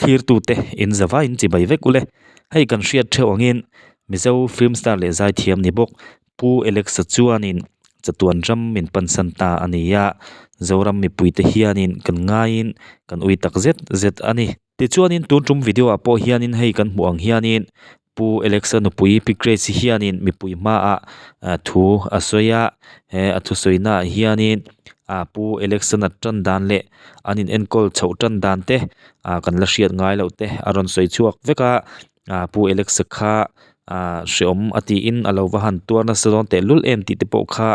Thlirtute in zavaiin chibai vek ule. Hei kan hriat theuh angin Mizo film star leh zaithiam ni bawk Pu Alexa chuanin chatuan ram min pansan ta a ni a, Zoram mipuite hianin kan ngaiin kan ui tak zet zet a ni. Tichuanin tun tum video ah pawh hianin hei kan hmuh ang hianin Pu Alexa nupui Pi Grace hianin mipui hmaah thu a sawi a, he a thusawi naah hianin ah Pu Alexa nat tan dan leh an in enkawl chhoh tan dan te ah kan la hriat ngai loh te a rawn sawi chhuak vek a, ah Pu Alexa kha ah hreawm a tiin a lo va han tuar nasa dawn tehlul em tih te pawh kha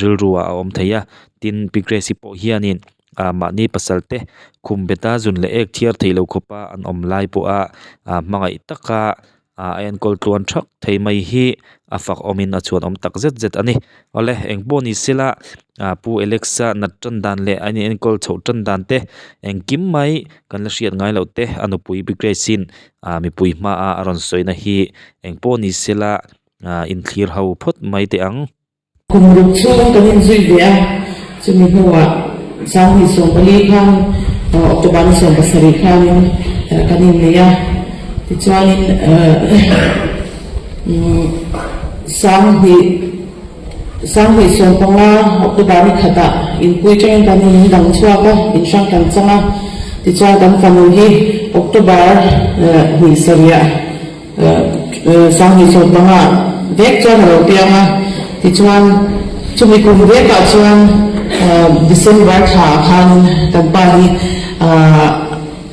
rilru ah a awm thei a, tin Pi Grace-i pawh hianin ah mahni pasal te khum beta zun leh ek thiar theih loh khawpa an awm lai pawha ah hmangaih taka ah a enkawl tluan thak thei mai hi a fak awmin a chhuan awm tak zet zet a ni. Awle eng pawh ni sela ah Pu Alex-a nat tan dan leh a in enkawl chhoh tan dan te engkim mai kan la hriat ngai loh te a nupui Pi Grace-in ah mipui hmaah a rawn sawina hi eng pawh ni sela ah inthlir ho phawt mai teh ang. Kum ruk chhung kan inzui ve a, chumi hnuah 2014 khan October ni 17 khanin kan innei a, tichuanin 2015 October ni khatah inpui tangin kan indang chhuak a, inhrang kan chang a, tichuan kan fanu hi October hnih sarihah 2015 vek chuan a lo piang a, tichuan chumi kum vekah chuan December thla ah khanin kan pa hi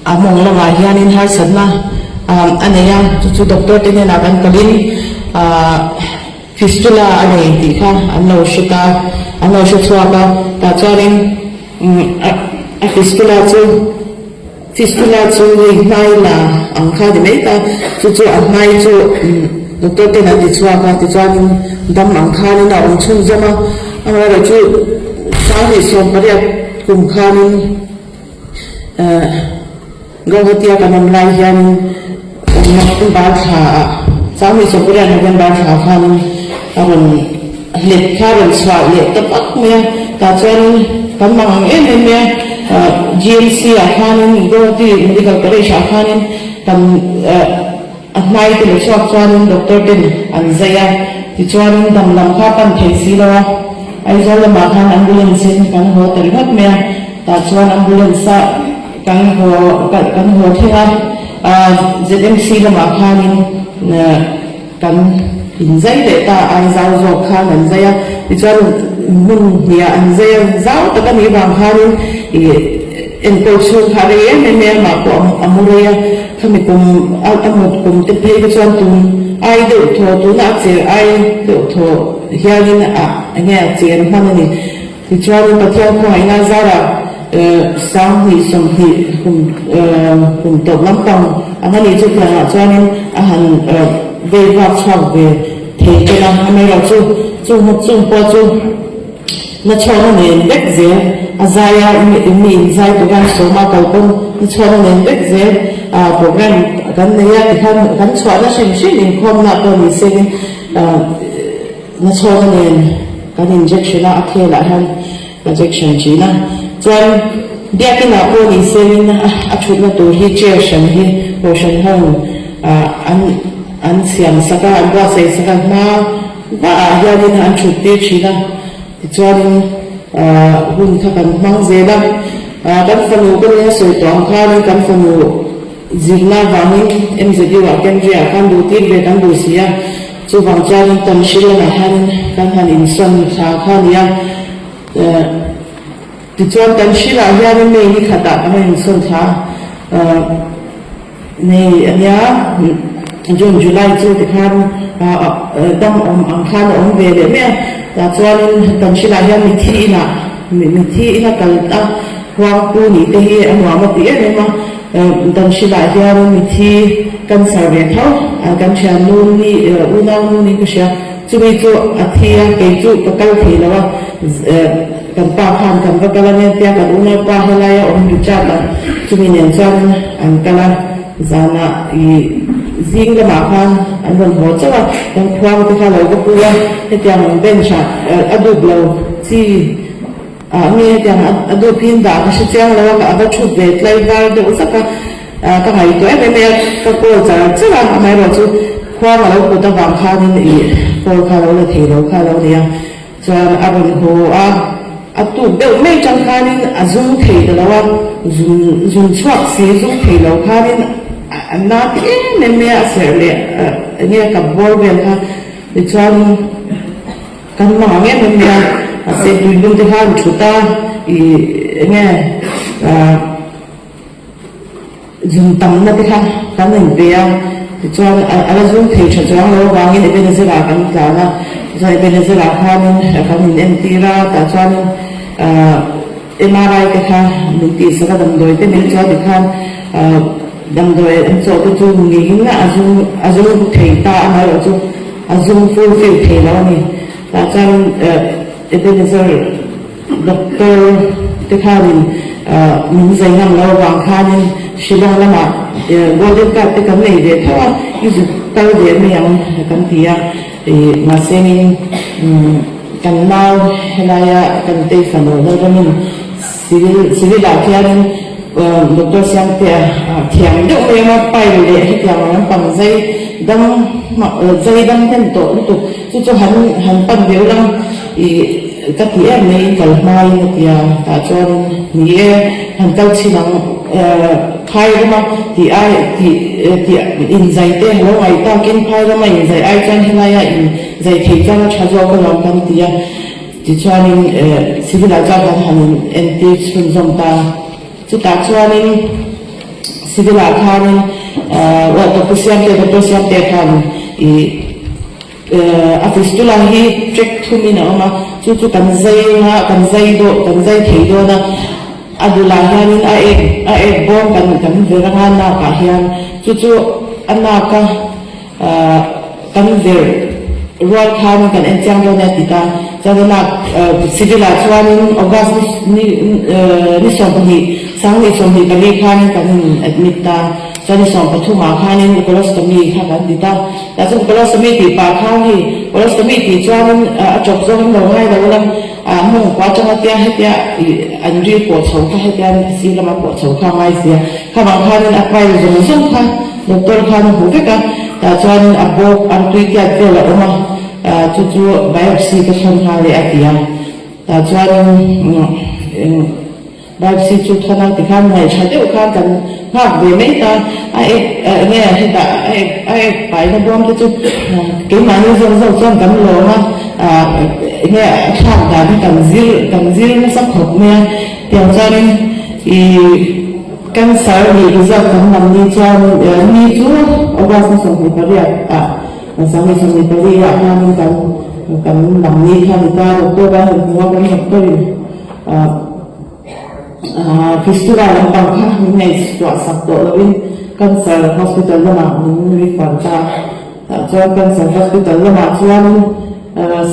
a mawng lamah hianin harsatna a nei a, chu chu doctor te hnenah kan kalin fistula a nei tih kha an lo hre ta, an lo hre chhuak a, tah chuanin a fistula chu. Fistula chu hei hnai la ang kha ni mai ta, chu chu a hnai chu doctor ten an ti chhuak a, tichuanin dam ang khanin a awm chhunzawm a, amaherawhchu 2018 kum khanin eh Gauhati a kan awm lai hianin November thla ah 2018 November thla khanin a rawn hlep kha a rawn chhuah leh ta pak mai a, tah chuanin kan mang ang em em mai a. GMC ah khanin Guwahati Medical College ah khanin kan a hnai te la chhuak chuanin doctor ten an zai a, tichuanin dam lam kha pan thei si lo a, Aizawl lamah khan ambulance in kan haw ta ringawt mai a, tah chuan ambulance a kan haw kan haw thleng a, ZMC lamah khanin Kan inzai leh ta a, zau zawk khan an zai a, tichuan hmun hniah an zai a, zau tak a nih vang khanin ih enkawl chhung kha a rei em em mai a, amah pawh a mu rei a, khami kum a mut kum te phei kha chuan tun ai deuh thaw tuna a cher ai deuh thaw hianin a enge a cher hman a ni. Tichuanin Pathian khawngaihna zarah 2020 kum kum tawp lampang ang a nih chu tiangah chuanin a han vei vak chhuak ve thei tel a, amaherawhchu chung chung pawh chu na chhuahna nen vek zel a zai a, mi inzai tura sawma kal pawn na chhuahna nen vek zel program kan nei a, tikhan kan chhuahna hrim hrim inkhawmna pawh ni se Na chhawna nen kan injection a, a khelah hian ka jection thin a. Chuan biakin ah pawh ni semin a thutna tur hi chair hran hi kohhran ho an an siam sak a, an buatsaih sak a, hma vah ah hianin an thut tir thin a. Tichuanin hun kha kan hmang zel a, kan fanu ka nia sawi tawh ang khanin kan fanu zirna vangin MZU ah Kendriya ah khan duh tir ve kan duh si a. Chuvang chuanin Tanhril lamah hianin kan han insawn thla kha a ni a, tichuan Tanhrilah hianin May ni khatah kan han insawn thla a nei a nia, June, July chu tikhan dam awm ang khan a awm ve leh mai a, tah chuanin Tanhrilah hian mithi inah mithi ina kal a huangpu nih te hi a nuam a ti em em a. Damhrilah hian mithi cancer ve tho a kan thian nu ni unau nu niin ka hria chumi chu a thi a kei chu ka kal thei lo a kan pa khan kan va kal a nia tia kan unau pa helai a awm Richard a chumi nen chuan an kal a zanah ih zing lamah khan an rawn haw chauh a kan khuang te kha lo va pu a hetiang bench ah a dup lo chi Ah nge hetiang a duh phin dah ka hre chiang lo a, ka a va thut ve tlai var deuh zak a. Ka ngaihtuah em em mai a, ka call char char a, amaherawhchu khuang a lo put avang khanin ih call kha a lo la thei lo kha a lo ni a. Chuan a rawn haw a, a tuk deuh mai atang khanin a zum thei ta lo a, zun zun chhuak si zum thei lo khanin a na ti em em mai a, a serh leh eng nge a kap bawr vel kha tichuanin kan hmang ang em em mai a, mahse tuilum te khan thut a ih eng nge ah. Zun tamna te kha kan inpe a, tichuan a la zung thei tha chuang lo avangin Ebenezer-ah kan tlan a, tichuan Ebenezer-ah khanin kan in entir a, tah chuanin MRI te kha min tihsak a, damdawi te min chuan tikhan damdawi an chawh te chu ngeiin a zung a zung thei ta amaherawhchu a zung fulfill thei lo a ni, tah chuan Ebenezer. Doctor te khanin min zai ngam lo avang khanin Shillong lamah golden card te kan nei ve tho a, i zuk kal ve mai ang kan ti a, mahsengin kan nau helaia kan tei fanu Lalramin civil civil ah khianin Doctor Siamtea thiam deuh mai ang a, pile leh hetiang ang lampang zai dam zai dam hnem tawh lutuk chu chu han han pan ve ula ih. Ka ti em mai in kal hmain a ti a, tah chuan ni e, han kal chhin ang phai rama tih ai tih tih inzai te lo ngaih takin phai rama inzai ai chuan helaia inzai thei chuan a tha zawk alawm kan ti a, tichuanin civil ah chuan kan han in entir chhunzawm ta, chutah chuanin civil ah khanin Doctor Siamte Doctor Siamte khan ih. A fistula hi track thumin a awm a, chu chu kan zai anga kan zai dawh kan zai thei dawn a, a dulah hianin a ek a ek bawm kan kan ver anga nakah hian chu chu a naka kan ver rual khan kan en chiang dawn a ti ta, chuan a nak civil ah chuanin August ni ni 20 2024 khanin kan in admit ta. Chuan i 13 ah khanin colostomy kha kan ti ta. Tah chuan colostomy tih pah khan hei colostomy tih chuanin a chawp zawk an lo ngai lo la, ah mawngkua atanga tia hetia ih an ri pawh chho kha hetia sir lama pawh chho kha a ngai sia. Khavang khanin a pile zawng zawng kha doctor khan a hmu vek a, tah chuanin a bawk an tui tiat vel a awm a, ah chu chu biopsy ka thawn nghal e a ti a. Tah chuanin eng. Biopsy chu thawn a tikhan ngaihṭha deuh khan kan nghak ve mai ta, a ek enge hetah a ek a ek paina bawm te chu keimahni zawk zawk chuan kan lawm a, enge a thlak dan hi kan zir kan zir nasa khawp mai a, tiang chuanin ih cancer nih result kan lam ni chuan ni chu August ni 28 ah 2024 ah khanin kan kan lam ni kha ni ta, doctor kan han hmu a kan doctor in. Fistula lampang kha min ngaihtuah sak tawh loin Cancer Hospital lamah min refer ta a. Tah chuan Cancer Hospital lamah chuan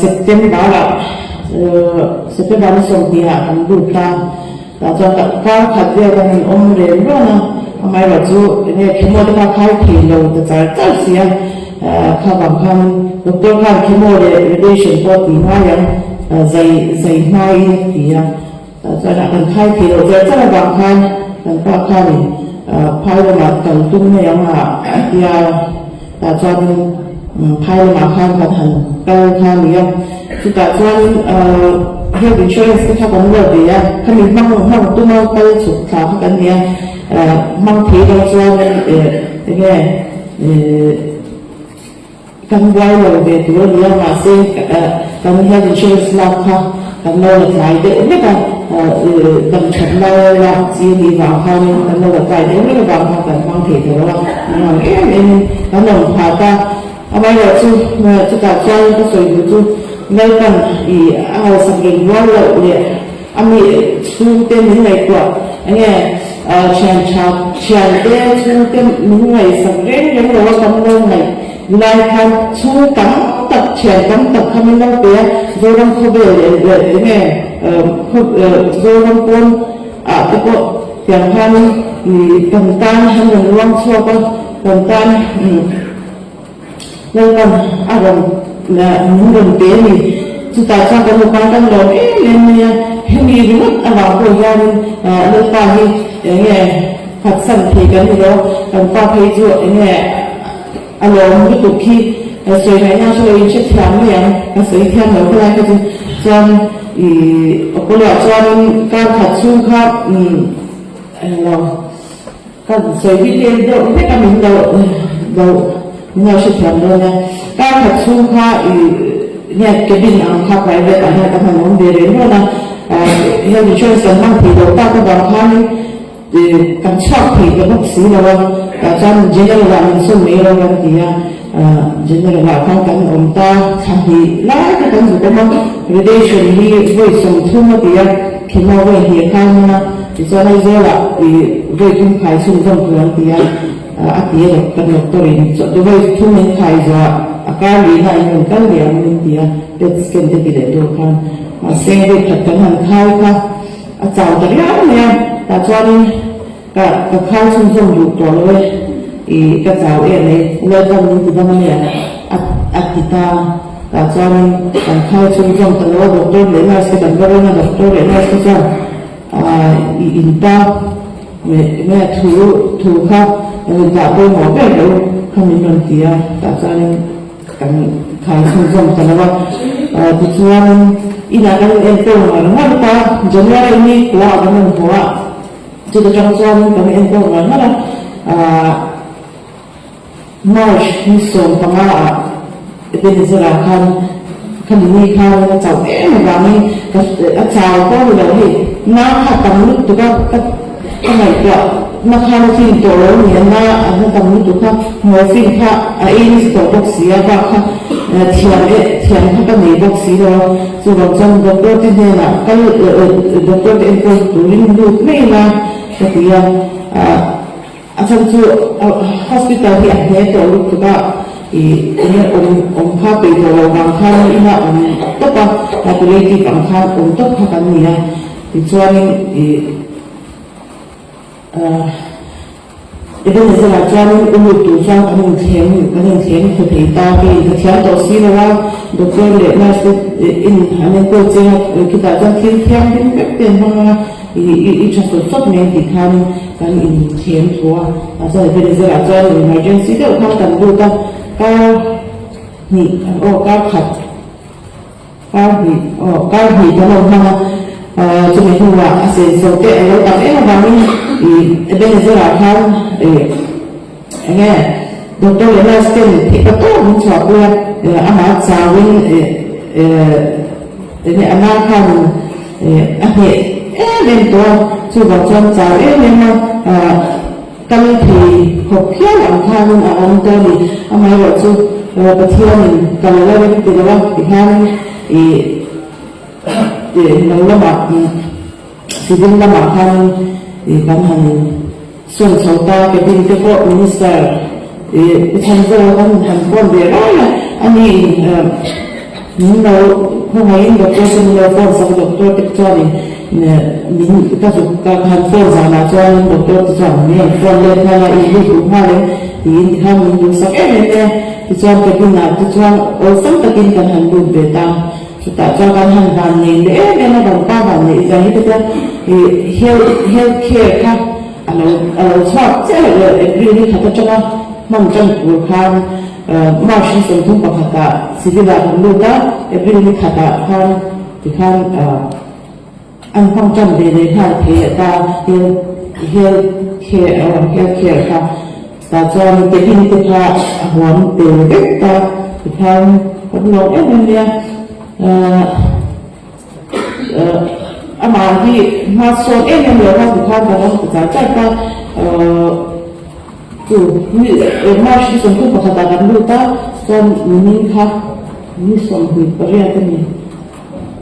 September-ah September ni 20 ah kan lut ta. Tah chuan kar khat vel kan han awm reng reng a, amaherawhchu enge chemo te kha khai thei lo ta char char si a. Kha vang khan doctor khan chemo leh radiation pawh tih ngai ang zai zai hmaiin a ti a, tah chuan a kan khai thei loh vel char avang khan kan pa khanin phai lamah kal tum mai ang a a ti a, tah chuanin phai lamah khan kan han kal kha a ni a, chutah chuanin health insurance te kha kan la ve a, khami hmang hmang tuma kal chhuk thla kha kan ni a, hmang thei lo chuanin enge. Kan buai lo ve tur a ni a, mahse kan health insurance lak kha kan lo la tlai deuh vek a, dam that lai lak chi a nih vang khanin kan lo la tlai deuh vek avang khan kan hmang thei ta lo a, eng ang em em in kan awm phah ta. Amaherawhchu chutah chuan ka sawi duh chu Lalpan ih a hausak reng rual loh leh A mi chhungte min ngaihtuah enge thian tha thiante chhungte min ngaihsak reng reng lo a kan lo ngaih lai khan chhung tam tak thian tam tak kha min lo pe a Zoram khawvel leh enge Zoram pawn ah te pawh tiang khan kan tan an rawn luang chhuak a kan tan Lalpan a rawn min rawn pe a ni. Chutah chuan kan nupa kan lawm em em mai a, hemi ringawt avang pawh hianin Lalpa hi eng nge. phatsan thei kan ni lo, kan pa phei chu eng nge a lawm lutuk khi sawi ngaihna hre lo in hrethiam mai ang, ka sawi thiam lo khelai kha chu chuan ih Apollo ah chuanin kar khat chhung kha umm englo ka sawi detail deuh hlek a min lo lo min lo hrethiam dawn nia, kar khat chhung kha ih nge cabin ang kha private ah hian ka hman awm ve reng rawn a, health insurance kan hmang thei lo tak avang khanin. Kan chhuak thei ta bawk si lo a, tah chuan General ah min sawn mai rawh kan ti a, General ah khan kan awm ta thla hnih lai kha kan zuk awm a, radiation hi vawi 30 a ti a, chemo vawi hnih a khai hman a, tichuan Aizawl ah vawi thum khai chhunzawm tur an ti a, a ti a kan doctor in vawi thum min khai zawh ah a kar lihna in rawn kal leh ang min ti a, pet scan te ti leh tur khan, mahse vawi khat kan han khai kha. A chau ta riau mai a, tah chuanin ka ka khai chhunzawm duh tawh lo e, ih ka chau em mai, Lalpan min ti dam ania a a ti ta, tah chuanin kan khai chhunzawm ta lo a, doctor leh nurse te kan va reng a, doctor leh nurse te chuan ah ih in pa enge a thu thu kha dah pawimawh ber lo kha min rawn ti a, tah chuanin. Kan khai chhunzawm ta lo a, tichuan inah kan in enkawl ngar ngar ta, January ni kua ah kan rawn haw a, chuta tang chuan kan enkawl ngar ngar a, March ni 15 ah Ebenezer ah khan khami ni khan a chauh em avangin a chau pawh ni lo hei na kha tam lutuk a ka Ka ngaihtuah na khan a fin tawh lo ni a, na a na tam lutuk kha morphine kha a ei nasa tawh bawk si a, bak kha thiam e thiam kha ka nei bawk si lo a, chuvang chuan doctor te hnenah kal doctor te enkawl turin lut mai ila ka ti a, a chhan chu hospital hi a hne tawh lutuk a, ih enge awm awm kha peih tawh lo vang khan ina awm tawp a, palliative ang khan awm tawp kha kan ni a. Tichuanin ih Ebenezer-ah chuanin u lut tur chuan kan inthlem kan inthlem thaw thei ta kei ka thiam tawh si lo a, doctor leh nurse te in an enkawl cheng a, khitah chuan thil thianghlim vek te an hmang a, ih i tha sawt sawt mai tih khanin kan inthlem thaw a, mahse Ebenezer-ah chuan emergency deuh khan kan lut a, kar hnih aw kar khat. Kar hnih aw kar hnih kan lo hmang a, chumi hnuah a senso te a lo tam em avangin ih Ebenezer-ah khan ih eng nge doctor leh nurse ten theih pa tawk min chhuahpui a, amah chauhin ih eng nge a nau khan ih a hneh em em tawh a, chuvang chuan chau em em a kal thei khawp phian ang khanin a awm ta a ni. Amaherawhchu Pathianin kal lo in ti lo a tikhanin ih lo lamah civil lamah khanin ih kan han sawn chho ta cabin te pawh minister ih Pu Thanzawa kan han phone ve rai a, ani in min lo khawngaihin doctor te min lo phone sak a doctor te chuanin Min ka zuk ka han phone zanah chuanin doctor te chuan min rawn phone let nghal a, i lut duh nghal em? tiin tikhan min duhsak em em mai a. Tichuan cabin ah te chuan awlsam takin kan han lut ve ta. Chutah chuan kan han van nei leh em em a, kan pa van neih zia hi te chuan ih health health care kha a lo a lo chhuak chiah lo April ni khat atanga hman tan tur khan March ni 31 ah civil ah kan lut a, April ni khatah khan tikhan An hmang tan ve leh nghal thei leh ta health health care health care kha tah chuan cabin te kha a huam tel vek ta tikhan kan lawm em em mai a ahh amah hi hma sawn em em lo kha tikhan kan awm ta char char ta ahh chu March ni 31 ah kan lut a chuan nimin kha ni 28 a ni.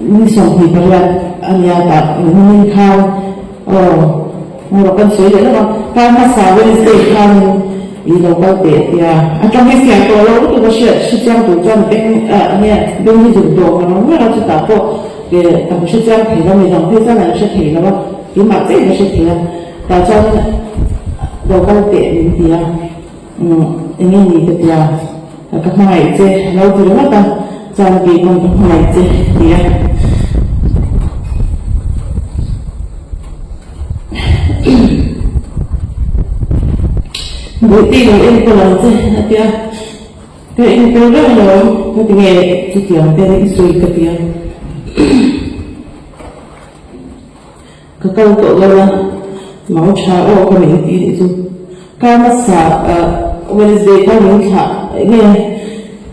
Ni 28 a nia tah nimin khan aw ngaw kan sawi leh lawk a, kar hmasa Wednesday khan i lo kal teh a tia, a tang hi fiah tawh lo lutuk a hriat hre chiang tur chuan beng ah nge beng hi zuk dawh ngar ngar a chutah pawh ka hre chiang thei lo midang phei chuan an hre thei lo a keimah chiah in ka hre thei a tah chuan lo kal teh min ti a. Eng nge ni ka tia, ka hmangaih che a lo ti ringawt a, chuan kei pawn ka hmangaih che ti a. Bawihte lo enkawl ang che a ti a, ka enkawl reuh lo ang ka ti nge chutiang te i sawi ka ti a. Ka kal tawh lo a, mau tha aw ka min ti nih chu. Kar hmasa Wednesday kha min thlah nge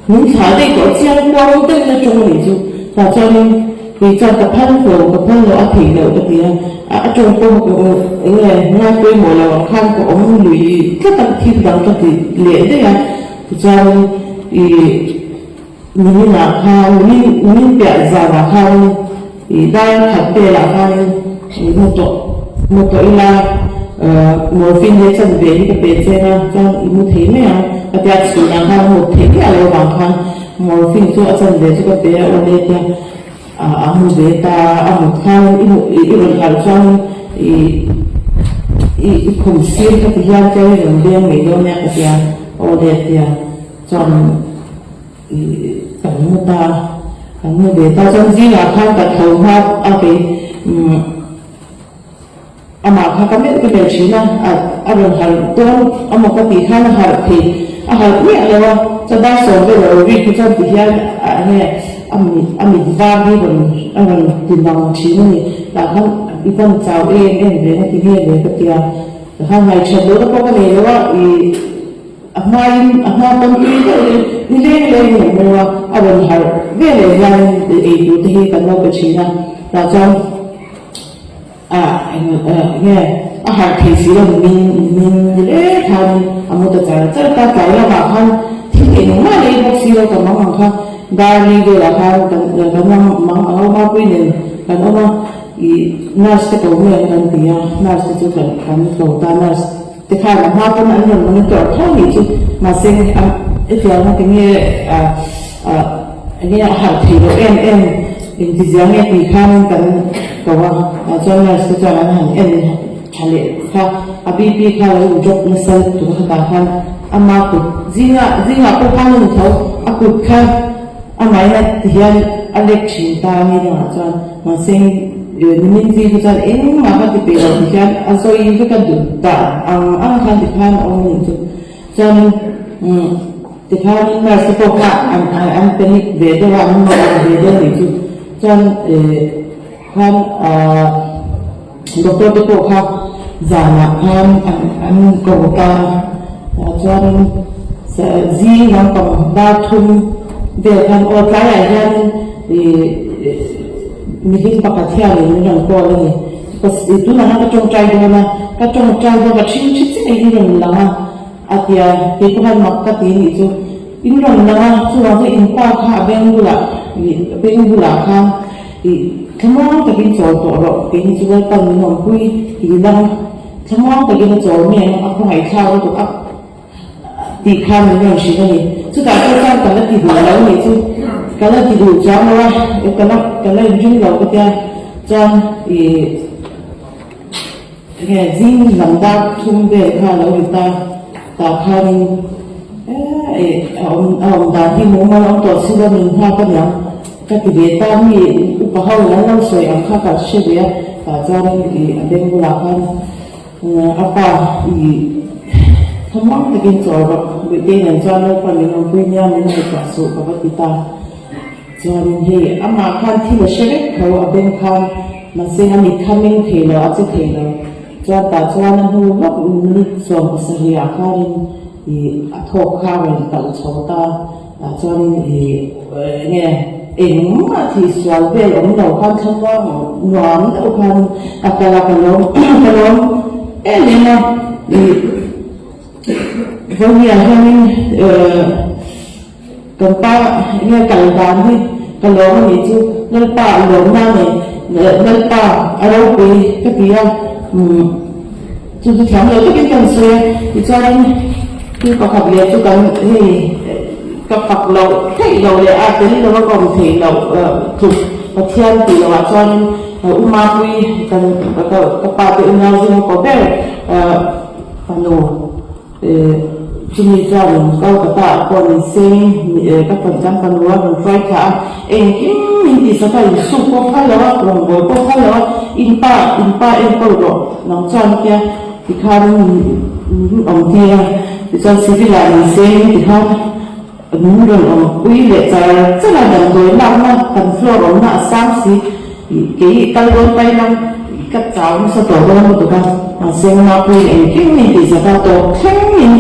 min thlah daih tawh chiang kuang deuhin a tawng a nih chu. Tah chuanin kei chuan ka phal lo, ka phal lo a theih loh ka ti a, a tawng pawh nge ngai pawimawh lo ang khan ka awm lui tlat a, thil dang ka ti leh daih a. Tichuanin ih. Niminah khan, nimin nimin piah zanah khan ih dar khat velah khanin ih mu tawh mu tawh ila morphine hi a chan ve hi ka pe cheng a, chuan i mu thei mai ang ka tia chhunah khan a mut theih miah lo vang khan morphine chu a chan ve chu ka pe a awle tia a mu ve ta a mut khan i mu i rawn harh chuan ih i khum sir ka ti hian chuan i rawn beng mai dawn nia ka tia awle tia chuan. Kan mu ta, kan mu ve ta chuan zingah khan ka tho hma a kei umm amah kha ka melh ka melh thin a, a rawn harh dawn amaw ka tih khan a harh thei a harh miah lo a, chuan dar sawm vel a lo rik hi chuan ti hian a enge a mit a mit var hi rawn a rawn ti lang thin a ni, tah khan i van chau em em ve na ti nge ve ka tia, tah khan ngaihṭhat lohna pawh ka nei lo a ih. A hmain a hma pawn tui deuh in ni leng leng in a mu a, a rawn harh veleh hian ei tur te hi kan lo pe thin a, tah chuan ah eng nge a harh thei si lo min min ni leng khan a mu ta char char ta, tlai lamah khan thil engmah lei bawk si lo ka mang ang kha dar li velah khan kan kan mang ang a mapui nen kan awm a, ih nurse te ko mai ang kan ti a, nurse te chu kan kan ko ta nurse. Tikhan a hma pawn an rawn monitor tho nih chu mahse a hetiang a tinge enge a harh theih loh em em engtizia nge tih khan kan ko a tah chuan nurse te chuan an han en tha leh kha a BP kha lo in drop nasa lutuk a khatah khan ama kut zingah zingah pawh khan a ni tho a kut kha Amahin a ti hian a lek thin ta a ni dangah chuan mahse nimin zing kha chuan engmah kha ti peih lo ti hian a zawi vek a duh dah ang ang khan ti khan a awm a nih chu. Chuan ti khan nurse te pawh kha an an panic ve deuh a an nuam ve deuh a nih chu. Chuan khan doctor te pawh kha zanah khan an an ko ta a chuanin zing lampang dar thum vel khan aw tlaiah hian ih mihring pakhat hianin min rawn call a ni tunah hian ka tawngtai dawn a ka tawngtai dawn ka ṭhing ṭhi chiah in rawn lang a. A ti a, kei pawh khan mak ka ti nih chu in rawn lang a, chuvang chuan in pa kha a beng bulah ih a beng bulah khan ih thlamuang takin chawl tawh rawh keini chu Lalpan min awmpui ti lang thlamuang takin a chawl mai ang a khawngaihthlak lutuk a tih khan min rawn hrilh a ni. Chutah pawh chuan ka la ti duh lo nih chu ka la ti duh chuang lo a, ka la ka la inring lo ka tia chuan ih. Enge zing lam dar thum vel kha a lo ri ta, tah khanin eh a awm a awm dan hi mumal awm tawh si lo min nghak a niang ka ti ve ta mi upa ho in an lo sawi ang kha ka hre ve a, tah chuanin ih a beng bulah khan a pa ih thlamuang takin chawl rawh Luite nen chuan Lalpa min awmpui nia min ngaihtuah suh ka va ti ta. Chuanin hei amah khan thil a hre vek tho a beng khan mahse a mit kha meng thei lo a che thei lo chuan tah chuan a hnu lawk minute 70 ah khanin ih a thawk kha a rawn kalh chho ta tah chuanin ih enge engmah thih sual vel awm lo khan thlamuang nuam deuh khan a kal a ka lawm ka lawm em em a ih vawiin ah hianin eh. Kan pa nge kal dan hi ka lawm a nih chu Lalpa a lawmna nei Lalpa a ropui ka ti a umm chu chu thiam lo takin kan sawi a tichuanin thil pakhat leh chu kan hei ka fak loh theih loh leh a tel lo a ka awm theih loh tluk Pathian tih loh ah chuanin u Mapui kan ka pa te unau zinga ko ber fanu. Chumi chuan Kolkata ah pawh ni se ka fanu kan fanu a rawn hruai thla a, engkim min tih sak a, insuk pawh phal lo a, rawngbâwl pawh phal lo a, in pa in pa enkawl rawh nang chuan tia tikhan min awm tir a. Tichuan civil ah ni seng ti kha min rawn awmpui leh char char a, damdawi lakna kan floor awmna a sang si kei kal dawn pai lam ka chau nasa tawh dawn lutuk a, mahse Mapui engkim min tih zat a tawp thleng in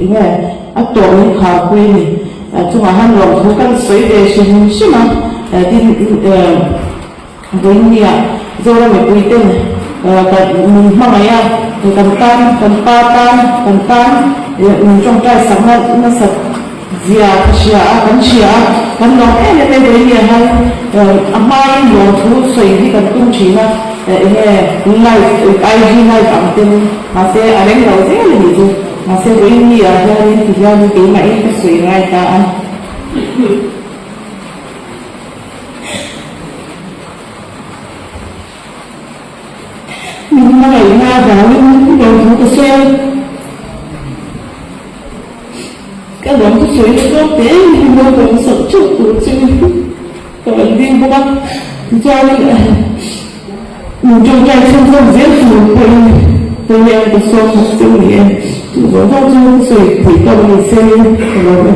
enge a tawp min kharpui a ni. Chungah han lawmthu kan sawi ve hrim hrim a, tin Vawinia Zoram mipui ten kan min hmangaih a, kan tan, kan pa tan, kan tan min tawngtai sakna nasat zia ka hria a, kan hria a, kan lawm em em e Vawinia hian a hmain lawmthu sawi hi kan tum thin a, enge live, IG live ang ten mahse a reng lo zel a nih chu. Mahse Vawinia hianin tihianin keimahin ka sawi ngai ta a. Min hmangaihna avangin lawmthu ka sawi a, ka lawmthu sawi na tawk te em hi naupang sak theuh tur chu ka rawn ding bawk a, tichuanin min tawngtai chhunzawm zel tur pawhin hei hian ka sawm bawk che u ni e, chu zawng zawng chu ka sawi theih tawk ni se ka lawm e.